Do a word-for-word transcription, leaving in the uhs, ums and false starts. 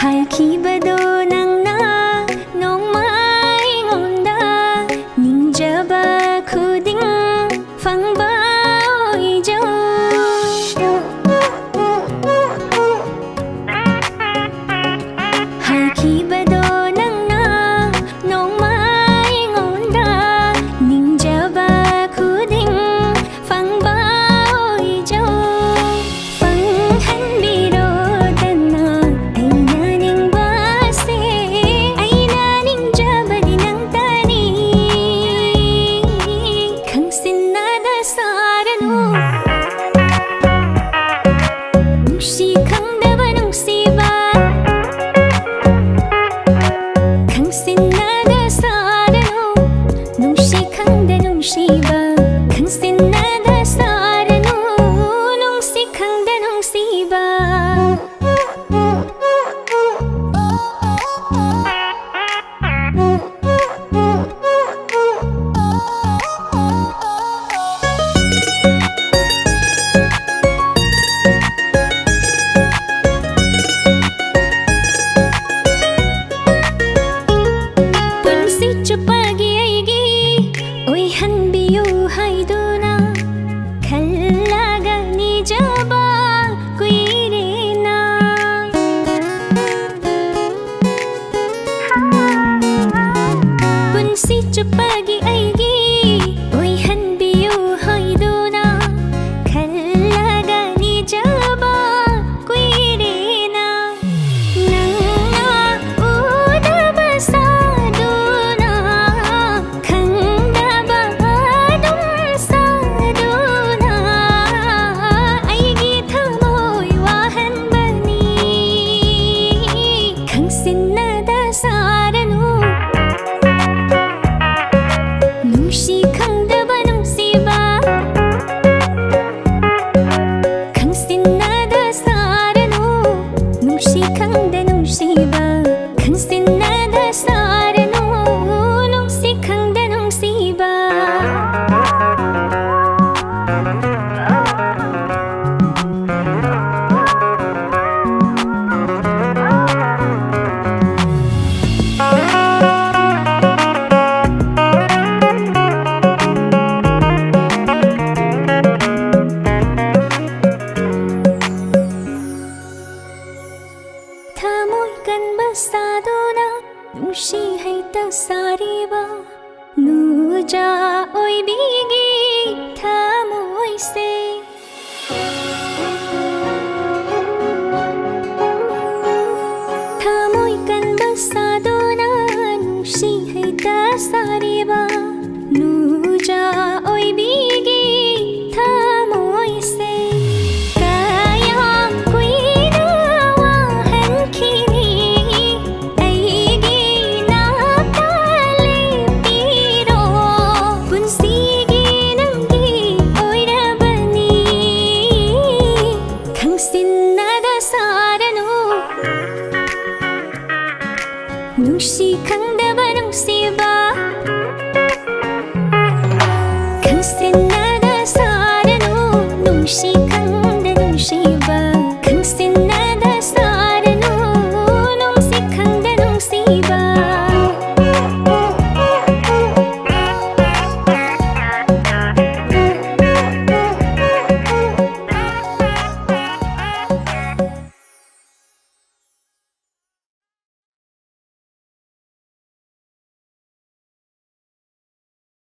ꯍꯥꯏꯈꯤꯕꯗꯣ ꯅꯪꯅ ꯅꯣꯡꯃ ꯑꯩꯉꯣꯟꯗ, ꯅꯤꯡꯖꯕ ꯈꯨꯗꯤꯡ ꯐꯪꯕ ꯑꯣꯏꯖꯧ꯫ ꯍꯥꯏꯈꯤꯕꯗꯣ ꯅꯪꯅ ꯅꯣꯡꯃ ꯑꯩꯉꯣꯟꯗ, ꯅꯤꯡꯖꯕ ꯈꯨꯗꯤꯡ ꯐꯪꯕ ꯑꯣꯏꯖꯧ꯫ ꯐꯪꯍꯟꯕꯤꯔꯣꯗꯅ ꯑꯩꯅ ꯅꯤꯡꯕꯁꯦ, ꯑꯩꯅ ꯅꯤꯡꯖꯕꯗꯤ ꯅꯪꯇꯅꯤ꯫ ꯈꯪꯁꯤꯟꯅꯗ ꯁꯥꯔꯅꯨ, ꯅꯨꯡꯁꯤ ꯈꯪꯗꯕ ꯅꯨꯡꯁꯤꯕ꯫ ꯈꯪꯁꯤꯟꯅꯗ ꯁꯥꯔꯅꯨ, ꯅꯨꯡꯁꯤ ꯈꯪꯗ ꯅꯨꯡꯁꯤꯕ꯫ ꯈꯪꯁꯤꯟꯅꯗ ꯁꯥꯔꯅꯨ, ꯅꯨꯡꯁꯤ ꯈꯪꯗ ꯅꯨꯡꯁꯤꯕ꯫ ꯄꯨꯟꯁꯤ ꯆꯨꯞꯄꯒꯤ ꯑꯩꯒꯤ ꯑꯣꯏꯍꯟꯕꯤꯌꯨ ꯍꯥꯏꯗꯨꯅ ꯈꯜꯂꯒ ꯅꯤꯖꯕ ꯀꯨꯏꯔꯦꯅ꯫ ꯄꯨꯟꯁꯤ ꯆꯨꯞꯄꯒꯤ ꯑꯩꯒꯤ ꯑꯣꯏꯍꯟꯕꯤꯌꯨ ꯍꯥꯏꯗꯨꯅ ꯈꯜꯂꯒ ꯅꯤꯖꯕ ꯀꯨꯏꯔꯦꯅ꯫ ꯅꯪꯅ ꯎꯗꯕ ꯁꯥꯗꯨꯅ, ꯈꯪꯗꯕ ꯑꯗꯨꯝ ꯁꯥꯗꯨꯅ, ꯑꯩꯒꯤ ꯊꯃꯣꯏ ꯋꯥꯍꯟꯕꯅꯤ꯫ ꯈꯪꯁꯤꯟꯅꯗ ꯁꯥꯔꯅꯨ, ꯇ ꯁꯥꯔꯤꯕ ꯅꯨꯖꯥ ꯑꯣꯏꯕꯤꯒꯤ ꯊꯃꯣꯏꯁꯦ꯫ ꯊꯃꯣꯏ ꯀꯟꯕ ꯁꯥꯗꯨꯅ ꯅꯨꯡꯁꯤ ꯍꯩꯇ ꯁꯥꯔꯤꯕ